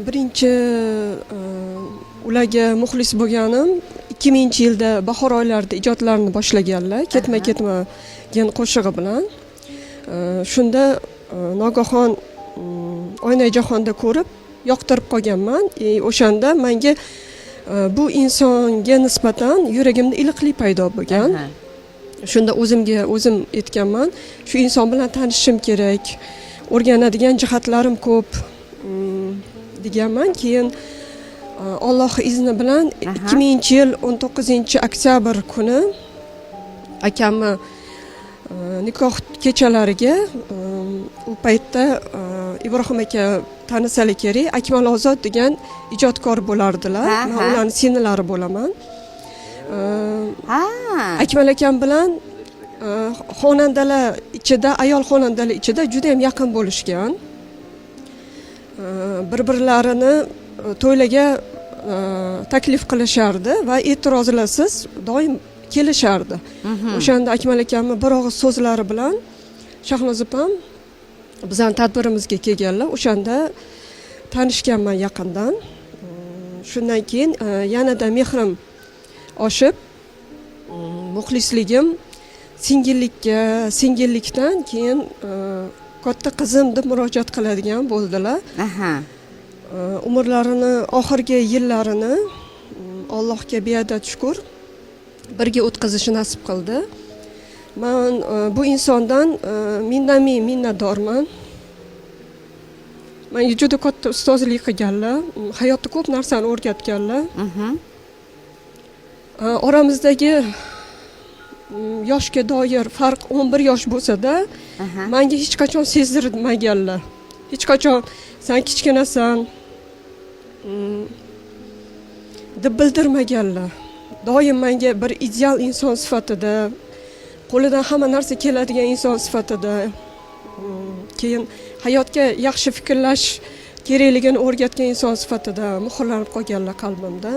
Birinchi ularga muxlis bo'lganim 2000-yilda bahor oylarida ijodlarini boshlaganlar, "Ketma ketma" degan qo'shig'i bilan. Shunda nogahon oynai jahonda ko'rib, yoqtirib qolganman и o'shanda manga bu insonga nisbatan yuragimda iliqlik paydo bo'lgan. Shunda o'zimga o'zim aytganman, shu inson bilan tanishishim kerak, o'rganadigan jihatlarim ko'p deganman. Keyin Olloh izni bilan 2000-yil 19-oktyabr kuni akamni nikoh kechalariga, u paytda Ibrohim aka tanisalar kerak, Akmal Ozod degan ijodkor bo'lardilar. Man ularni singillari bo'laman. Akmal akam bilan xonandalar ichida, ayol xonandalar ichida juda yam yaqin bo'lishgan. Bir birlarini to'ylarga taklif qilishardi va e'tirozlarsiz doim kelishardi. O'shanda Akmal akamni bir og'iz so'zlari bilan Shahnoz opam bizani tadbirimizga kelganlar. O'shanda tanishganman yaqindan. Shundan keyin yanada mehrim oshib, muxlisligim singillikka, singillikdan keyin katta qizim deb murojaat qiladigan bo'ldilar. Umrlarini oxirgi yillarini Allohga beadad shukur, birga o'tkazishi nasib qildi. Man bu insondan mingdan ming minnatdorman. Manga juda katta ustozlik qilganlar, hayotda ko'p narsani o'rgatganlar. Oramizdagi yoshga doir farq 11 yosh bo'lsa-da, manga hech qachon sezdirmaganlar. Hech qachon "San kichkinasan" deb bildirmaganlar. Doim manga bir ideal inson sifatida, qo'lidan hamma narsa keladigan inson sifatida, keyin hayotga yaxshi fikrlash kerakligini o'rgatgan inson sifatida muhrlanib qolganlar qalbimda.